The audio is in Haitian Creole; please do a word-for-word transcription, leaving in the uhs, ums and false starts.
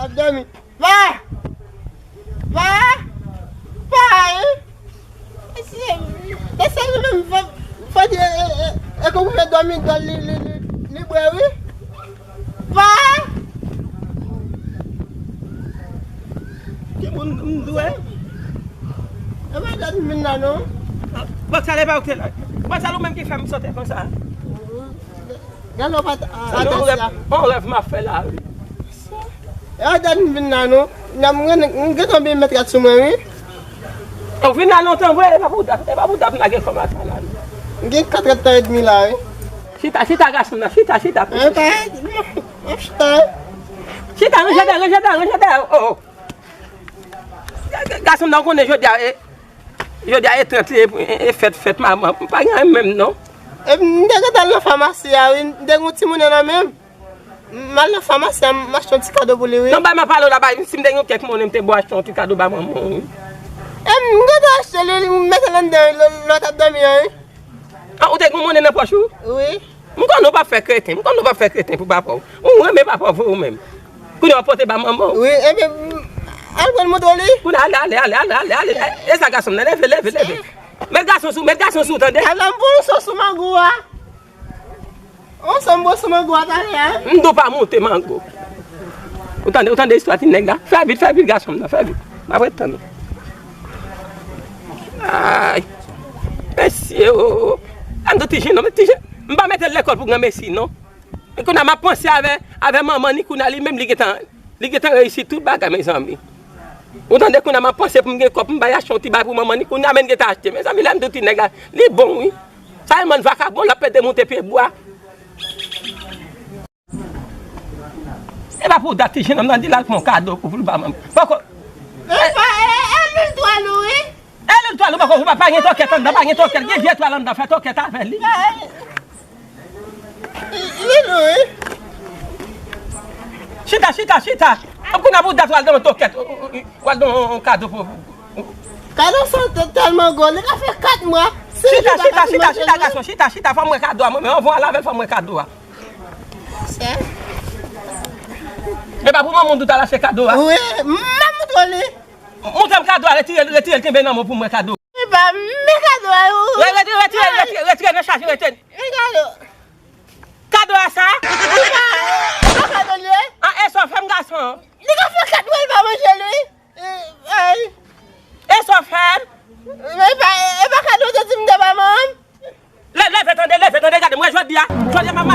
Ap dòmi. Pa! Pa! Pa! Wi! Mesye, mesye, li menm fò, fò di, e, e, e, e, kou pou fè dòmi dòl li, li, li, li bwè, wi. Pa! Ki moun m dwe? E pa dat m vin la, non. Bon, sa lè pa ou te la. Bon, sa ou menm ki fè m sote konsa. Gade w pa t, a, atè sa. Yon rèv m ap fè la, wi. E pa dat m vin la, non. Nan m gen, m gen tan byen met rad sou mwen, wi. Ou vin la lontan vre, e pa pou dat, e pa pou dat m lage kòm ata la, non. M gen katrè tan edmi la, wi. Chita, chita, gason nan, chita, chita. E pa, m ap chita, wi. Chita, ranje dèyè, ranje dèyè, ranje dèyè, oh, oh. Gason nan, ou konnen jodi a, e, jodi a e trant li, e, e fèt, fèt manman. M pa gen anyen menm, non. E m te gentan al nan famasi a, wi. M te gen yon ti monnen nan men m. M al nan famasi a, m achte yon ti kado pou li, wi. Non, bay m ap pale w la, bay, si m te gen yon kèk monnen, m te bon achte yon ti kado ba manman w, wi. E m gentan achte li, m mete l anndan, lè, lè w t ap dòmi an, wi. Ah, ou te gen monnen nan pòch ou? Wi. M konnen w p ap fè kreten, m konnen w p ap fè kreten pou papa w. Ou renmen papa w vre ou menm. Kounye a w pote ba manman w. Wi, ebyen, al pran l montre w li. Kounye a, ale, ale, ale. E sa gason m nan, leve, leve, leve. Met gason sou, met gason sou, tande. Ala m pou w sou mango a. On sanm bwè sou mango a talè a. M di w pa monte mango. Ou tande, ou tande istwa ti nèg la? Fè vit, fè vit gason m nan, fè vit. M ap ret tann ou. Ay. Mesye o. An do ti jenòm, ti jen. M pa mete l lekòl pou granmesi non. E kounye a m ap panse avè, avè manman ni kounye a li menm li gentan, li gentan reyisi tout bagay mezanmi. Ou tande kounye a m ap panse pou m gen kòb pou m bay achte yon ti bagay pou manman ni kounye a men gentan achte. Mezanmi lè m di w ti nèg la, li bon wi. Sa e mann vakabon l ap pede moute pye bwa. E pa pou dat ti jenòm nan di l al pran yon kado pou, pou l ba manman. Poko. E pa, e, e lwil twal ou wi. E lwil twal ou poko, pa, pa gen tokèt anndan, pa gen tokèt, gen vye twal anndan, fè tokèt avè li. Li lou wi. Chita, chita, chita. Kounye a pou dat w al nan yon tokèt, w al nan yon kado pou. Kado sa tèlman gwo, li ka fè kat mwa. Chita, chita, chita, chita, gason, chita, chita, fò m wè kado a, mwen menm, anvan w al avè l, fò m wè kado a. Sa. E pa pou manman w di w t al achte kado a? Wi, m ap montre w li. Montre m kado a, retire l, retire l, kenbe nan men w pou m wè kado. Li pa, men kado a, wi. Re-, retire, retire, retire, retire nan chaje, retire. Men kado. Kado a sa? Li pa, e pa kado li ye. Ah, e sa w fè m gason? Li ka fè kat mwa, li pa manje l wi. E, ay. E sa w fè m? Men e pa, e pa kado w te di m te ba manman m? Lè, leve tande, leve tande, gade, mwen jodi a, jodi a m ap